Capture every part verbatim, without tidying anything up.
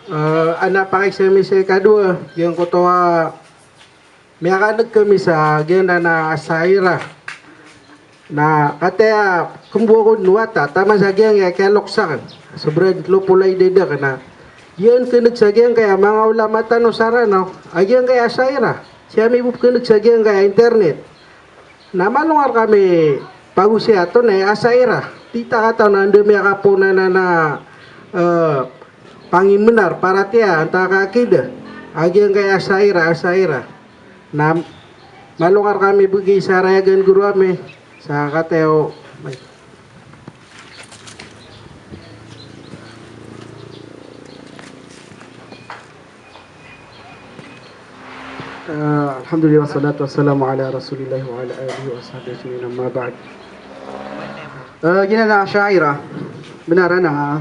Eh, ana pakaiza mi sa ikadowa, giyangkoto a miyakaneg kami sa giyanan a Asha'irah. Na kataya kembo ako dn wata, taman sa giyangkaya kiyaloks akn. Sobra dn tlo polo a idad akn na. Giyan keneg sa giyangkaya manga ulama tano sa Ranaw, a giyangkaya Asha'irah. Sii ami bo keneg sa giyangkaya internet. Na malongar kami pagosaya oto na Asha'irah. Di ta katawan anda miyakapoon anan a, eh, pangimbenar, paratiyaya, antaa ka akida. A giyangkaya Asha'irah, Asha'irah. Na malongar kami begi sa rayagan goro ami sa kataya o. Eh, alhamdulillah, wassalatu wassalamu ala Rasulillah wa ala alihi wa sahbihi ajma'in, amma ba'd. Eh, giyanan a Asha'irah, benar anan a, ah,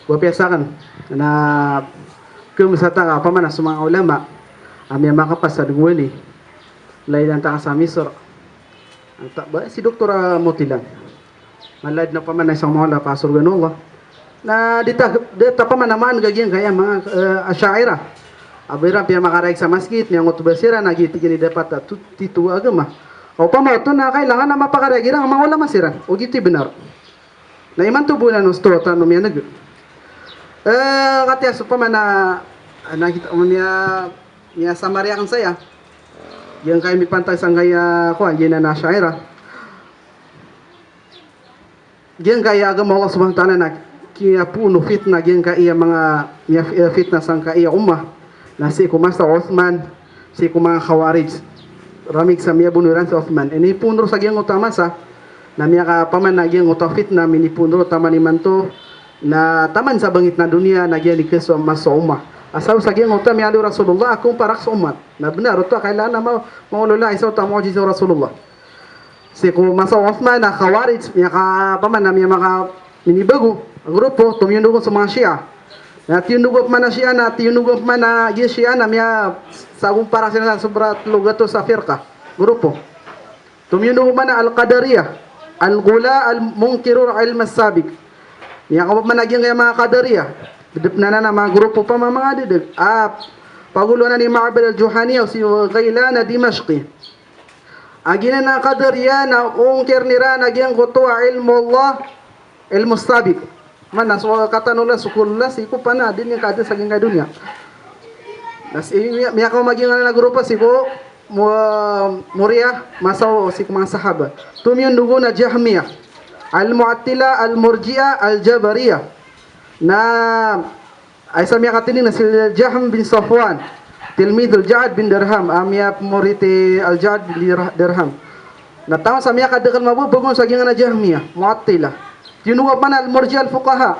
ba piyasa akn na kemesata ka opama na so manga ulama a miyamakapasad gowani. Laidan ta ka sa Misr. Antaa ba si Doktor Mutilang. Malad na opama na isa mawla pa sorga o Allah. Na di ta, di ta opama na maan gagiyangkaya manga, eh, Asha'irah. Aba iran piyamakarayag sa masgit, miyangoto ba siran, na giya tig iyan i dapat a tu-, tito a agama. Opama oto na kailangan a mapakarayag iran a manga ulama siran. Ogaid i benar. Na imanto bo na osto tano miyaneg. Eh, kataya so opama na, na kita, miya, miya-summary akn saya. Giyangkaya mipantag sangkaya, kowan, giyanan a Asha'irah. Giyangkaya agama o Allah subhanahu wa ta'ala na kiyapoon o fitnah, giyangkaya manga miya, eh, fitnah sangkaya ummah. Na sii ko masa o Uthman, sii ko manga Khawarij. Ramig sa miyabono iran si Uthman. Inipoon roo sa giyangkoto a masa, na miyaka, opama na giyangkoto a fitnah, minipoon roo taman imanto, na taman sa bangit na doniya, na giya di keso masa o ummah. Asal sa giyangkoto a miyaaloy o Rasulullah a komparak so ummat. Na benar oto a kailangan a ma-, maolola isa oto a mu'jiza o Rasulullah. Sii ko masa o Uthman na Khawarij, miyaka, opama na miyamaka minibago a grupo, tomiyondog on so manga Shia. Na tiyondog on opama na Shia, na tiyondog on opama na giya Shia na miya, sa gompara siran sa sobra tlo gatos a firqa, grupo. Tomiyondog on opama na Al-Qadariyah, Al-Ghulaw Al-Munkirul Ilm As-Sabiq. Miyaka opama na giyangkaya manga Qadariyah. Depena anan a manga grupo opama manga dedeg. Ah, pagoloan i Ma'bad Al-Juhani, si Ghailan Ad-Dimashqi. A giyanan a Qadariyah na ongkirn iran a giyangkoto a ilmu Allah, ilmu sabiq. Mana so katawan o Allah, so kowan o Allah, sii ko opama na di niyan kaadn sa giyangkai a doniya. Na sii, miya, miyakaoma giyangkanan a grupo sii ko Mu-, Murjiyah, masa o sii ko manga sahaba. Tomiyondog on a Jahmiyah, Al-Mu'attilah, Al-Murji'ah, Al-Jabariyah. Na Ay sa miyakatindg na si Jahm bin Safwan, tilmidh al-Ja'd bin Dirham, a miyapmorit i al-Ja'd bin Dirh-, Dirham. Na taman sa miyakadakl mababag on sa giyangkanan a Jahmiyah, Mu'attilah. Tiyondog on opama na al-Murji'ah al-Fuqaha.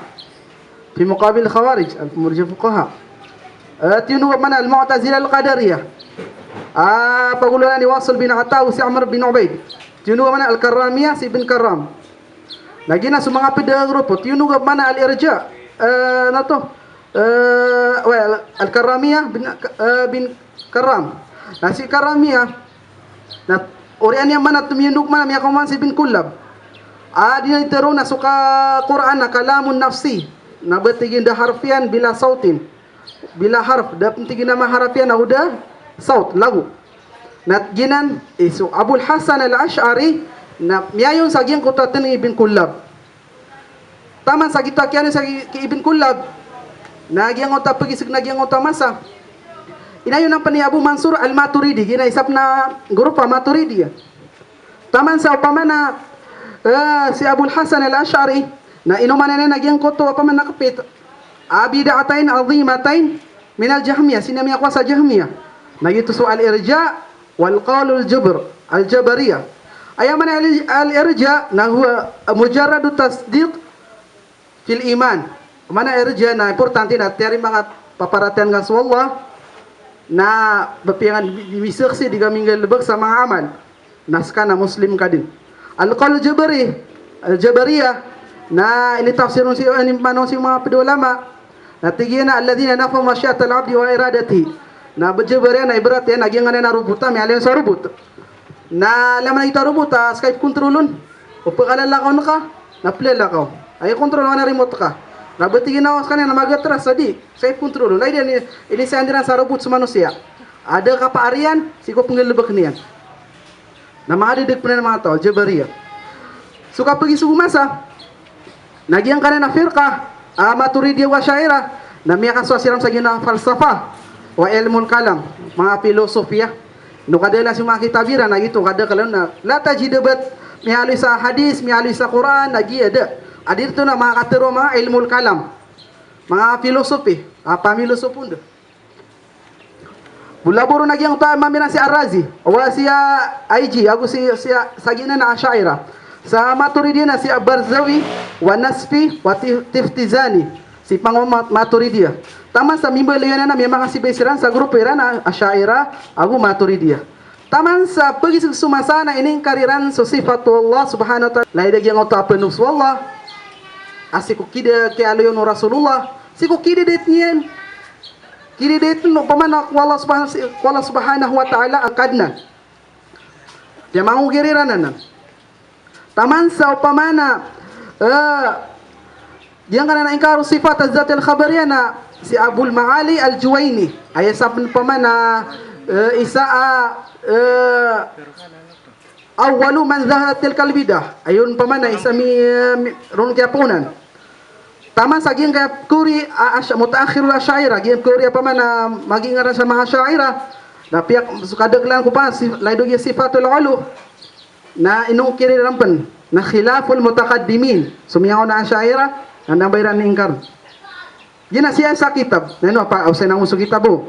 Fi muqabil Khawarij, al-Murji'ah al-Fuqaha. Eh, tiyondog on opama na al-Mu'tazilah al-Qadariyah. Ah, pagoloan i Wasil bin Ata, si Amr bin Ubaid. Tiyondog on opama na al-Karramiyah, si Ibn Karram. Na giyanan so manga pd a grupo, tiyondog on opama na al-Irja, eh, na to, eh, well, al-Karramiyah bin, eh, bin Karram. Na si Karramiyah, na oriyan iyan opama na tomiyondog opama na miyakaoma si Ibn Kullab. A di niyan tharoon a so ka-Qur'an na kalamun nafsi. Na ba tig iyan da harf iyan bila sawtin. Bila harf, da pn tig iyan a maharf iyan ago da sawt, lago. Na giyanan, eh, so Abul Hasan Al-Ash'ari, na miyayon sa giyangkoto a tindg i Ibn Kullab. Taman sa giyoto a kiyayon sa ki, ki Ibn Kullab, na giyangkoto a pagisg na giyangkoto a masa. Inayon pn i Abu Mansur Al-Maturidi, giyanan isa pn a grupo a Maturidi. Taman sa opama na, eh, si Abul Hasan Al-Ash'ari, na inomanan iyan a giyangkoto opama na kpit a bid'atayn adhimatayn min al-Jahmiyah, sii na miyakowa sa Jahmiyah. Na giyoto so al-irja wal qawlul jabr, al-Jabariyah. Aya maana al-, al-irja na huwa mujarradu tasdiq fil iman. Maana irja na importante na tiyarima ka paparatiyayaan ka so Allah, na ba piyangan di, di misaksi, di ka minggalbk sa manga amal. Na ska na Muslim ka dn. Al-qawl jabari, al-jabariyah, na initafsir on si, inimpman on si manga pd a ulama. Na tig iyan a alladhina nafaw mashi'atal abdi wa iradatihi. Na ba jabariyah na ibarat iyan a giyangkanan a robot a miyaaloy sa robot. Na alam na ito a robot a ska i kontrolon. O pkhalalakaw ngka, na plalakaw. Aya kontrol ngka na remote ka. Na ba tig iyan a skaniyan na magatras sa di, sa ikontrol. Na aya ini, ini sa andiran sa robot so manosiya. Ada kapaar iyan, sii ko pnggalbk niyan. Na manga didg pn a manga taw, Jabariya. So kapagis o masa, na giyangkanan a firqa, a Maturidi ago Asha'ira, na miyakasowa siran sa giya a falsafa, wa ilmul kalam, manga pilosopiya. Ino kadaklan so manga kitab iran, na giyoto kadaklan na, la tajid a ba miyaaloy sa hadis, miyaaloy sa Qur'an, na giya da. Adi rto na manga katharo a manga ilmul kalam. Manga pilosopi, a pamilosopo ndo. Bo labo ron a giyangkoto a imam iran si Ar-Razi, wa si, a, I G, ago si, si, a, sa giyanan a Asha'ira. Sa Maturidiya na si Barzawi, wa Nasfi, wa Ti-, Tiftizani. Si pango Ma-, Maturidiya. Taman sa mimbaloy anan a miyamangasiba siran sa grupo iran a Asha'ira, ago Maturidiya. Taman sa pagisg so masa na iningkar iran so sifat o Allah subhanahu wa ta'ala. Lagid a giyangkoto a pnhoos o Allah. A sii ko kida, kiyaaloy on o Rasulullah. Sii ko kididit iyan. Kididit o pamana ko Allah subhanahu, ko Allah subhanahu wa ta'ala a Kadnan. Di a mangogir iran anan. Taman sa opama na, eh, giyangkanan a ingkaru sifat az-zatil khabariya na si Abul Ma'ali Al-Juwayni. Aya sa pn opama na, eh, isa a, eh, awwalu man zaharat tilkal bid'ah. Aya on opama na isa mi, eh, mi, ron kiyapoonan. Taman sa giyangkaya kori a, a, mutaakhirul Asha'ira, giyangkaya kori a opama na magingkaran sa manga Asha'ira. Na piyak, so kadaklan ko pa, si, lagid o giya sifatul ulu. Na inongkir iran pn na khilaful mutaqaddimin. So miyangaona a Asha'ira, na anda ba iran iningkar. Giyanan siya sa kitab. Na ino a pa, o sa inangos o kitab o.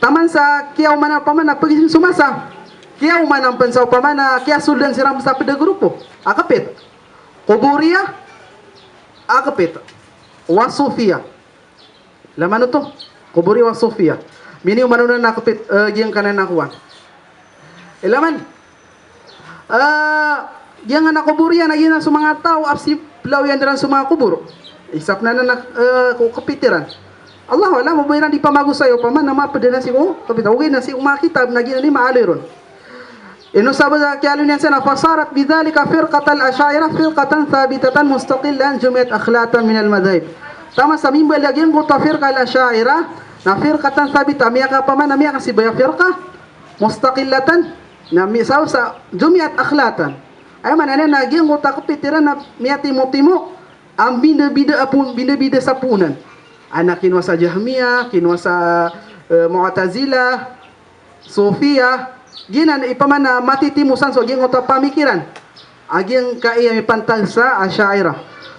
Taman sa kiyaoma na opama na pagisg so masa. Kiyaoma na pn sa opama na kiyasoldan siran sa pd a grupo. A kpit. Quburiya. A kpit. Wa Sufiya. Ilay man oto, quburi wa sufiya. Miniyoman on a kpit, eh, giyangkanan a kowan. Ilay man. Eh, giyangkanan a quburiya na giyanan so manga taw a pziphlaw iyan iran so manga qubur. Isa pn anan a, eh, ko kpit iran. Allahu a'lam, o ba iran di pamagosay opama na mapd anan sii ko kpit. Ogaid na sii ko manga kitab na giyanan i maaloy ron. Ino sabap a kiyaaloy niyan san na, fasarat bidhalika firqatal asha'irah firqatan thabitatan mustaqillah jumi'at akhlatan minal madhahib. Taman sa mimbaloy a giyangkoto a firqa al-asha'irah na firqatan thabitah, miyaka opama na miyakasibay a firqa, mustaqillatan, na mi-, sa, sa, jumi'at akhlatan. Aya maana niyan na giyangkoto a kpit iran na miyatimotimo a mbidabida a poon, mbidabida sa poonan. Ana kinowa sa Jahmiyah, kinowa sa, eh, Mu'tazilah, Sufiya, giyanan i opama na matitimo san so giyangkoto a pamikiran a giyangkaya mipantag sa Asha'irah.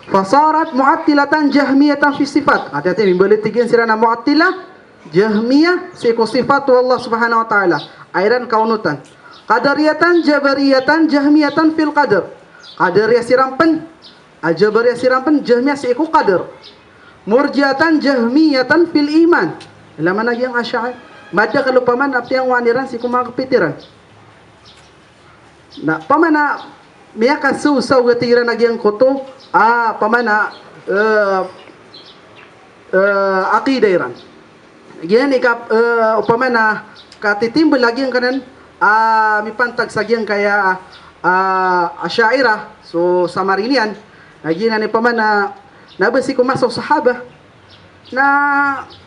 Fasarat mu'attilatan jahmiyatan fi sifat. Ati-ati, mimbaloy tig iyan siran a mu'attilah, Jahmiyah, sii ko sifat o Allah subhanahu wa ta'ala. Aya iran kaonotan. Qadariyatan, jabariyatan, jahmiyatan fil qadar. Qadariyah siran pn, a, jabariyah siran pn, jahmiyah sii ko qadar. Murji'atan, jahmiyatan fil iman. Ilay man a giyangkai a Asha'irah. Madakl opama na piyangowaan iran sii ko manga kpit iran. Na opama na miyakasosaw gati iran a giyangkoto a opama na, eh, eh, aqida iran. Giyanan i ka, eh, opama na katitimbl a giyangkanan a mipantag sa giyangkaya a, ah, Asha'irah, so summary niyan. Na giyanan i opama na, na ba sii ko masa o sahaba na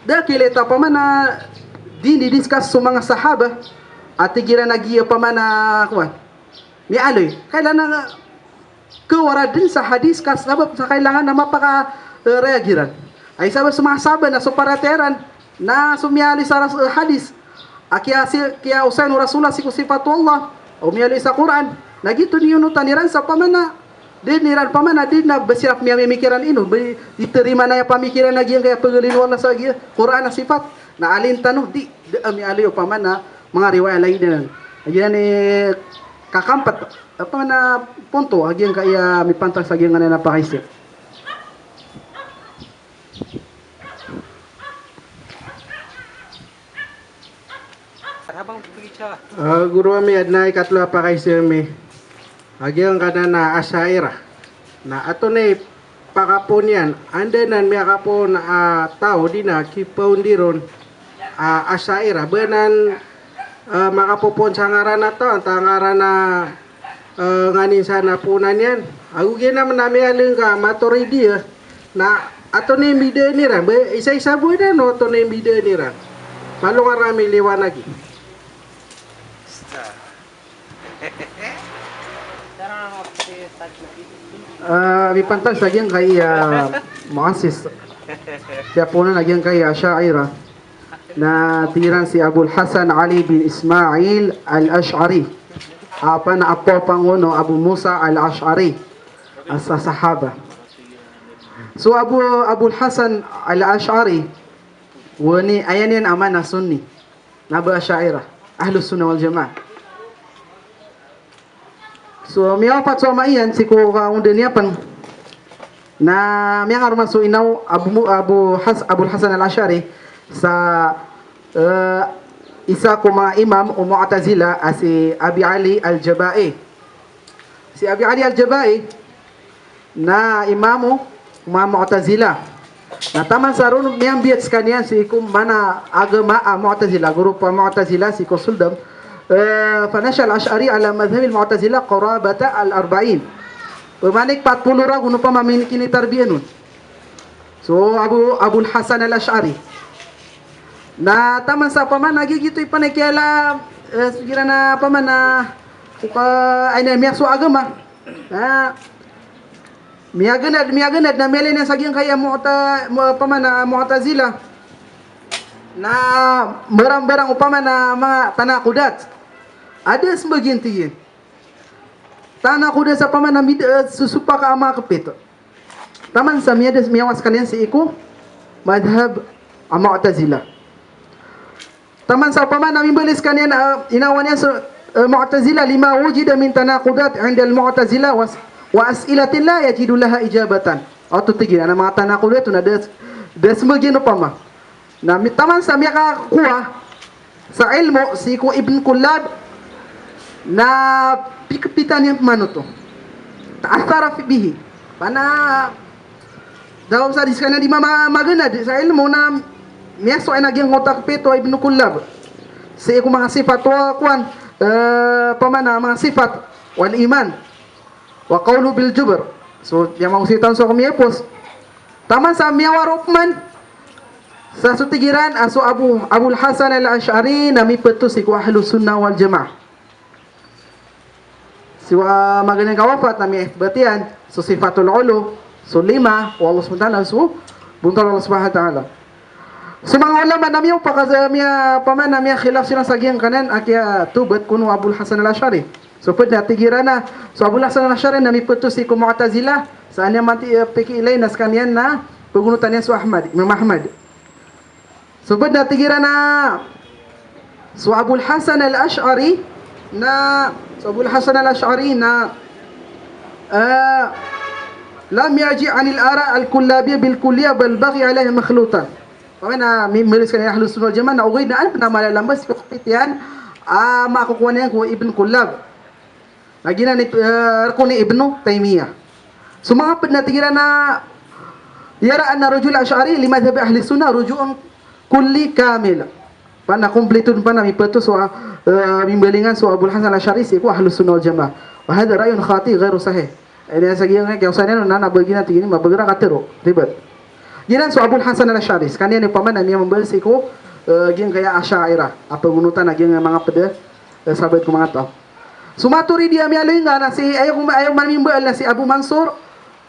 da a kilit a opama na di di-discuss so manga sahaba a tig iran a giya opama na kowan. Miyaaloy. Kailangan a kawara dn sa hadis ka sabap sa kailangan na mapaka, eh, reagiran. Ay sabap so manga sahaba na so paratiyaya iran na so miyaaloy sa ras-, eh, hadis a kiya si, kiyaosay o Rasulullah sii ko sifat o Allah, o miyaaloy sa Qur'an. Na giyoto i onotan iran sa opama na di iran opama na di na ba siran miyamimikiran ino, ba di tarimaan a pamikiran a giyangkaya pagaloyn o Allah sa giya Qur'an a sifat. Na alin tano di, da a miyaaloy opama na manga riwayat lagid anan. Giyanan i kakampt, opama na ponto a giyangkaya mipantag sa giyangkanan a pakaiza. Ah, guro ami, adn a ikatlo a pakaiza ami a giyangkanan a Asha'irah. Na antonaa i pakapoon iyan, anda nan miyakapoon a taw di na kipaondiron a Asha'irah. Ba nan, ah, makapopoon sa ngaran a taw, antaa ngaran a, ah, nganin sa na poonan iyan. Ago giyanan a miyaaloy ngka a Maturidiyyah na Antonaa i mbidaan iran? Ba isa-isa bo iran o antonaa i mbidaan iran? Palongan ami liwanagi. Ah, mipantag sa giyangkaya muassis, kiyapoon a giyangkaya Asha'irah, na tig iran si Abul Hasan Ali bin Ismail Al-Ash'ari, a pn a apo o Pangono Abu Musa Al-Ash'ari, a sa sahaba. So Abu, Abul Hasan Al-Ash'ari, wani, aya niyan a maana Sunni, na ba Asha'irah, Ahlus Sunnah wal Jamaah. So miyawapat so ama iyan sii ko kaonda niyan pn, na miyangaroma so ina o Abu Mu-, Abu Has-, Abul Hasan Al-Ash'ari sa, eh, isa ko manga imam o Mu'tazilah a si Abi Ali Al-Jaba'i. Si Abi Ali Al-Jaba'i na imam o manga Mu'tazilah. Na taman sa roo miyambiyat skaniyan sii ko maana agama a Mu'tazilah, grupo a Mu'tazilah sii ko soldam. Eh, fanasha al-Ash'ari ala madhhabil Mu'tazilah qarabata al-arba'in. Pmanik pat polo ragon o pamana i kinitarbiya on. So Abu, Abul Hasan Al-Ash'ari. Na taman sa pamana giyoto i panakiala, eh, so giyanan a pamana, eh, aya niyan miyasowa agama. Na miyaganad, miyaganad na miyailay niyan sa giyangkaya Mu'ta-, Mu-, pamana Mu'tazilah. Na mbarang-mbarang o pamana manga tanakudat. Ada smbag iyan tig iyan. Tanakudat sa pamana mid-, eh, sosopak a manga kpit. Taman sa miyada, miyawa skaniyan sii ko madhhab a Mu'tazilah. Taman sa opama na mimbaloy skaniyan, ah, inawa niyan so, eh, Mu'tazilah, lima wujida min tanaqudat indal Mu'tazilah was-, wa as'ilatin la yajidu laha ijabatan. Oto tig iran a manga tanaqudat na da, da smbag iyan opama. Na mi-, taman sa miyakakowa sa ilmo sii ko Ibn Kullab na pikpitan iyan pman oto. Ta'athara fi-, bihi. Pana Daw sa di skaniyan di mama-, maganad sa ilmo na miyasowa iyan a giyangkoto a kpit o Ibn Kullab sii ko manga sifat o kowan, eh, pamana manga sifat wal iman wa qawluhu bil jubr. So, di manga ositan so ko miyapos. Taman sa miyawarop man sa so tig iran a so Abu, Abul Hasan Al-Ash'ari na mipto sii ko Ahlus Sunnah wal Jamaah. Siwa maganay kawafat na miyaithbat iyan so sifatul ulu, so lima o Allah subhanahu wa ta'ala, so bontal o Allah subhanahu wa ta'ala. So manga ulama na miyaopama sa miya-, pamana miyakhilaf siran sa giyangkanan a kiyatobat kon o Abul Hasan Al-Ash'ari. So pd na tig iran a so Abul Hasan Al-Ash'ari na mipto sii ko Mu'tazilah, sa aya niyan mati-, eh, pikiilay na skaniyan na pagonotan iyan so Ahmad, Imam Ahmad. So pd na tig iran a so Abul Hasan Al-Ash'ari na, so Abul Hasan Al-Ash'ari na, eh, lam yarji' anil ara' al-kullabiyyah bil kulliyah bal baqiya alayha makhlutan. Pamana mi-, mimbaloy skaniyan a Ahlus Sunnah wal Jamaah na ogaid na an pn a malalamba sii ko kpit iyan a makokowa niyan ko Ibn Kullab. Na giyanan i, eh, rk on i Ibnu Taymiyyah. So manga pd na tig iran a yara anna ruju' al-Ash'ari li madhhab ahli sunnah ruju'un kulli kamil. Pamana komplito pman a mipto so, eh, mimbalingan so Abul Hasan Al-Ash'ari sii ko Ahlus Sunnah wal Jamaah. Wa hadha ra'yun khati' ghairu sahih. Aya niyan sa giyangkaya kiyaosay niyan on na ba giyanan tig iyan i mabager a katharo. Ribat. Giyanan so Abul Hasan Al-Ash'ari. Skaniyan i pamana miyamambaloy sii ko, eh, giyangkaya Asha'irah. A pagonotan a giyangkaya manga pd, eh, sabaad ko manga taw. So Maturidi a miyaaloy nga na si, aya ko, aya ko mamimbaal na si Abu Mansur,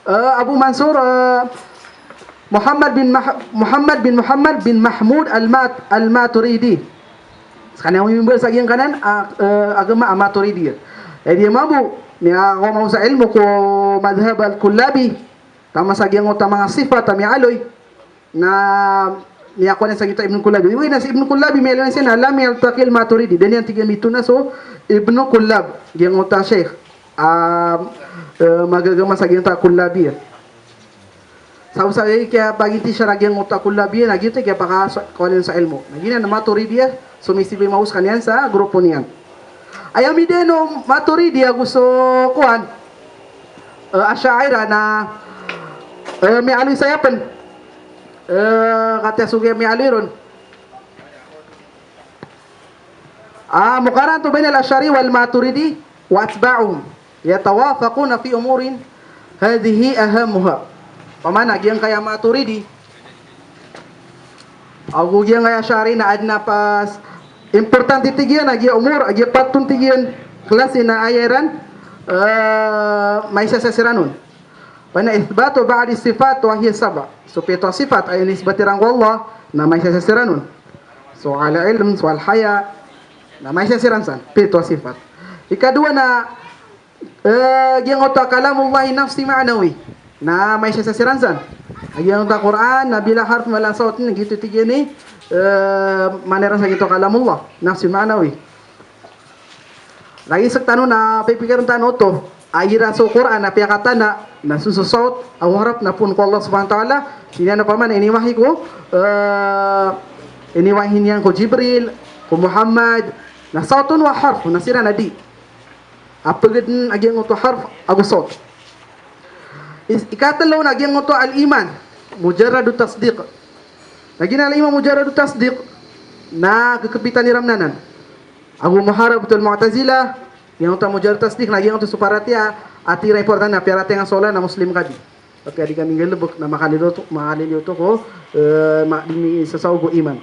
eh, Abu Mansur, eh, Muhammad bin Mah-, Muhammad bin Muhammad bin Mahmud Al-Mat-, Al-Maturidi. Skaniyan a mamimbaal sa giyangkanan a, eh, agama a Maturidi. Aya di mambo, miyakowa mambo sa ilmo ko madhhab Al-Kullabi. Taman sa giyangkoto a manga sifat a miyaaloy. Na miyakowa niyan sa giyoto a Ibn Kullabi. Oway na si Ibn Kullabi, miyaaloy siyan a lam yaltaqi al-Maturidi. Da niyan tig iyan mitona so Ibn Kullab. Giyangkoto a sheikh. Ah, eh, magagama sa giyangkoto a Kullabi, ah. Sa osaw i kiyapaginti siya na giyangkoto a Kullabi, na giyoto i kiyapakakowa niyan sa ilmo. Na giyanan a Maturidi, ah, so misibay maos skaniyan sa grupo niyan. Aya midaan o Maturidi ago so kowan, eh, Asha'irah na, eh, miyaaloy saya pn. Eh, katiya so giya miyaaloy ron. Ah, muqaranatun baynal Ash'ari wal Maturidi wa atba'uhum. Yatawafaquna fi umurin hadhihi ahammuha. Opama na giyangkaya Maturidi ago giyangkaya Ash'ari na adn a pas importante tig iyan a giya omor a giya pat on tig iyan klasi na aya iran, eh, maisa sa siran on. Opama na ithbatu ba'di sifat wa hiya sab'. So pito a sifat a inisbat iran ko Allah na maisa sa siran on. So al-ilm, so al-haya, na maisa sa siran san, pito a sifat. Ikadowa na Eh, giyangkoto a kalamullahi nafsi ma'nawi. Na maisa sa siran san. Giyangkoto a Qur'an, na bila harf wala sawt, giyoto tig iyan i, eh, maana iran sa giyoto a kalamullah, nafsi ma'nawi. Lagid sktano na pipikiran tano oto a igira so Qur'an na piyakatana, na so, so sawt ago harf na poon ko Allah subhanahu wa ta'ala, sii niyan opama na iniwahi ko, eh, iniwahi niyan ko Jibril, ko Muhammad, na sawt on wa harf, na siran a di a pagedn a giyangkoto a harf ago sawt. Is-, ikatlo na giyangkoto al-iman, mujarradu tasdiq. Na giyanan al-iman mujarradu tasdiq, na kekpitan iran anan. Ago muharabatul Mu'tazilah, giyangkoto a mujarradu tasdiq, na giyangkoto so paratiyaya a tig iran importante na piyaratiyaya ngka so Allah na Muslim ka di. Tapi a di kami nggalebek na makalilio oto, makalilio oto ko, eh, ma-, di mi sasaw ko iman.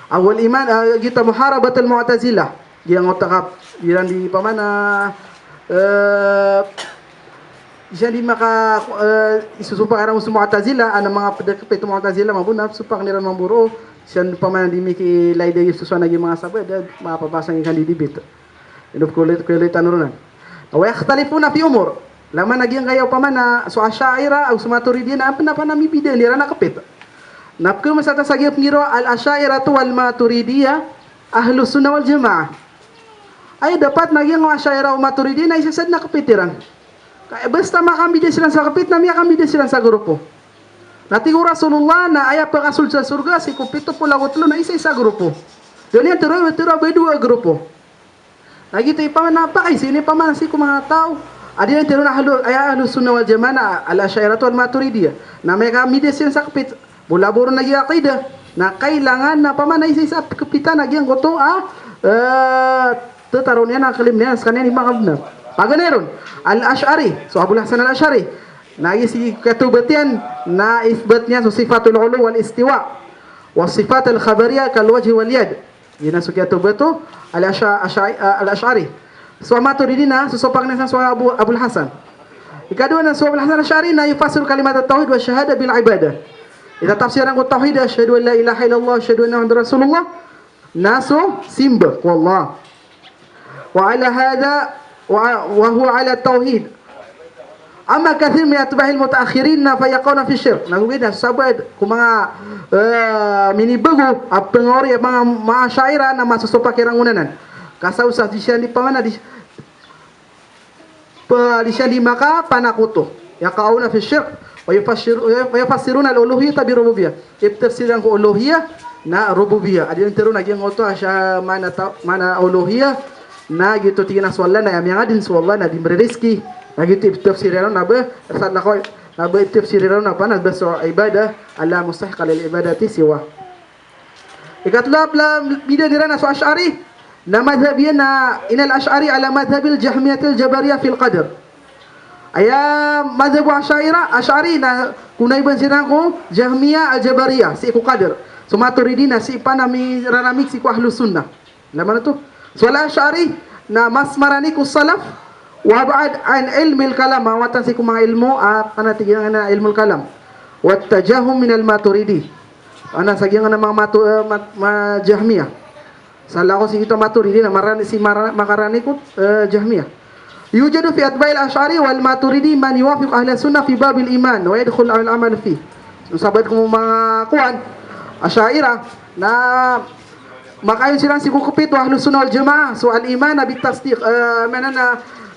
Ago al-iman, eh, giyoto a muharabatul Mu'tazilah. Giyangkoto a kap-, iran di opama na, eh, di siran di maka, eh, isosopak iran so Mu'tazilah, a manga pd a kepit o Mu'tazilah, mambo na sopak iran mambo roo, siran opama na di mikilay di sosoan a giya manga sabaad, mapapasang iran di debate. Ino pkhaolay, khaolay tano ron anan. Wa yakhtalifuna fi umur. Laman a giyangkaya opama na so Asha'irah ago so Maturidiyah na pn a pn a mibidaan iran a kepit. Na pkhamasatan sa giya pnggiraw a al-Asha'iratu wal Maturidiyah Ahlus Sunnah wal Jama'ah. Aya dapat na giyangkoto a Asha'irah o Maturidiyah na isa sadn a kepit iran. Ka, basta makambida siran sa kepit na miyakambida siran sa grupo. Na tig o Rasulullah na aya pakasold sa sorga sii ko pito polo ago telo na isa i sa grupo. Dowa niyan teroa, teroa ba dowa a grupo. Na giyoto i opama na pakaisa ini opama na sii ko manga taw a di niyan teroa na ahlu, aya Ahlus Sunnah wal Jama'ah na al-Asha'iratu wal Maturidiyah. Na miyakambida siran sa kepit. Bo labo ron a giya aqidah. Na kailangan na opama na isa-isa a kepitan a giyangkoto a, eh, tetaroon iyan a claim iyan, sekaniyan i manga bnar. Paganay ron, al-Ash'ari. So Abul Hasan al-Ash'ari. Na aya sii kiyatobat iyan, na ithbat iyan so sifatul ulu wal istiwa. Wa sifatul khabariyah kal wajhi wal yad. Giyanan so kiyatobat o al-Ash'a-, Ash'a-, ah, al-Ash'ari. So Maturidi na, so sopak iyan san so Abu, Abul Hasan. Ikadowa na so Abul Hasan Ash'ari na yufassiru kalimat at-tawhid wa shahada bil ibadah. Itatafsir iran ko tawhid, ashhadu an la ilaha illallah, ashhadu anna Muhammadar Rasulullah. Na so simba ko Allah. Wa ala hadha, wa, wa huwa ala tawhid. Amma kathir min atba'il mutaakhirin na fayaqauna fi shirk. Na ogaid na sabaad ko manga, eh, minibago a pngaori a manga, manga Asha'irah na masosopak iran onanan. Ka sa osaw di siran di opama na di, pa, di siran di makapanakoto. Yaqauna fi shirk, wa yufassir-, wa yufassiruna al-uluhiyyata bi rububiyyah. Iptafsir iran ko uluhiyyah na rububiyyah. A di niyan teroon a giyangkoto a sha-, maana ta-, maana uluhiyyah, na giyoto tig iran a so Allah na aya miyangadn so Allah na di mririzki. Na giyoto iptafsir iran na ba, sa lakaw, na ba iptafsir iran na opama na ba so ibadah, alla mustahiqqa lil ibadati siwah. Ikatlo a pla-, bidaan iran a so Ash'ari, na madhhab iyan na inal Ash'ari ala madhhabil Jahmiyyatil Jabariyah fil qadr. Aya madhhab o Ash'ari, Ash'ari na konaiban siran ko Jahmiyyah al-Jabariyah, sii ko qadr. So Maturidi na sii pn a miraramik sii ko Ahlus Sunnah. Laman oto. So al-Ash'ari na mas maranik o salaf, wa ab'ad an ilmil kalam, mawatan sii ko manga ilmo a, ah, panatig iyan a ilmul kalam. Wat tajahum minal Maturidi. Ana sa giyangkanan a manga Matu-, eh, ma-, ma-, Jahmiyyah. Sa lakaw sii giyoto a Maturidi na marani-, sii mara-, makaranik o, eh, Jahmiyyah. Yujadu fi atba'il Ash'ari wal Maturidi man yuwafiqu ahlas sunnah fi babil iman wa yadkhulu al-amal fih. So sabaad ko manga kowan, Asha'irah, na makaayon siran sii ko kepit o Ahlus Sunnah wal Jama'ah, so al-iman na bit tasdiq, eh, maana na,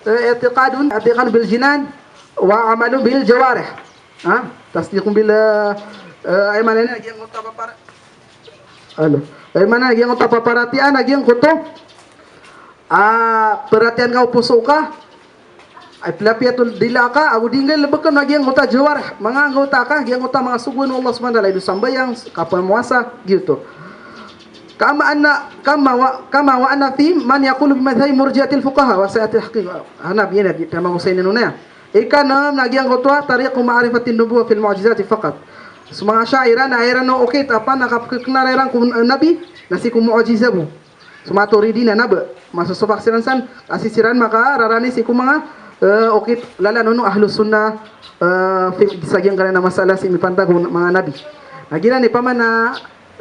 eh, i'tiqadun, i'tiqadun bil jinan, wa amalun bil jawarih. Ha? Tasdiqun bil, eh, eh, aya maana niyan giyangkoto a papara-, alo. Aya maana niyan giyangkoto a paparatiyayaan, giyangkoto a paratiyayaan ka o poso ka, ay pelapiyatul dila ka, ago di nggalebeken a giyangkoto a jawarih, manga anggota ka, giyangkoto a manga sogoan o Allah subhanahu wa ta'ala, ino sambayang, kapamowasa, giyoto. Kama anna, kama wa, kama wa anna fihim man yaqulu bi madhhabi murji'atil fuqaha, wa sayatil haqiqah. Ana biyan, di, tama ko sa inan o na. Ikanem na giyangkoto a tariqu ma'rifatin nubuwah fil mu'jizati faqat. So manga Asha'irah na iran o okit a pn a kapknar iran ko, eh, nabi na sii ko mu'jiza bo. So manga Maturidi na ba, masosopak siran san, a sii siran makararani sii ko manga, eh, okit, lalayon o Ahlus Sunnah, eh, fi, sa giyangkanan a masala sii mipantag ko manga nabi. Na giyanan i pman a,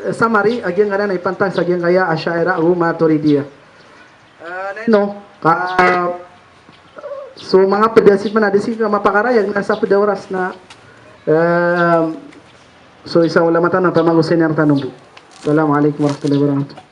eh, summary a giyangkanan a ipantag sa giyangkaya Asha'irah ago Maturidiyah. Eh, na ino, ka, so manga pd a sii pman a di sii ka mapakarayag na sa pd a oras na, eh, so isa a ulama tano a pamagosay niyan rktano bo. Assalamu alaikum warahmatullahi wabarakatuh.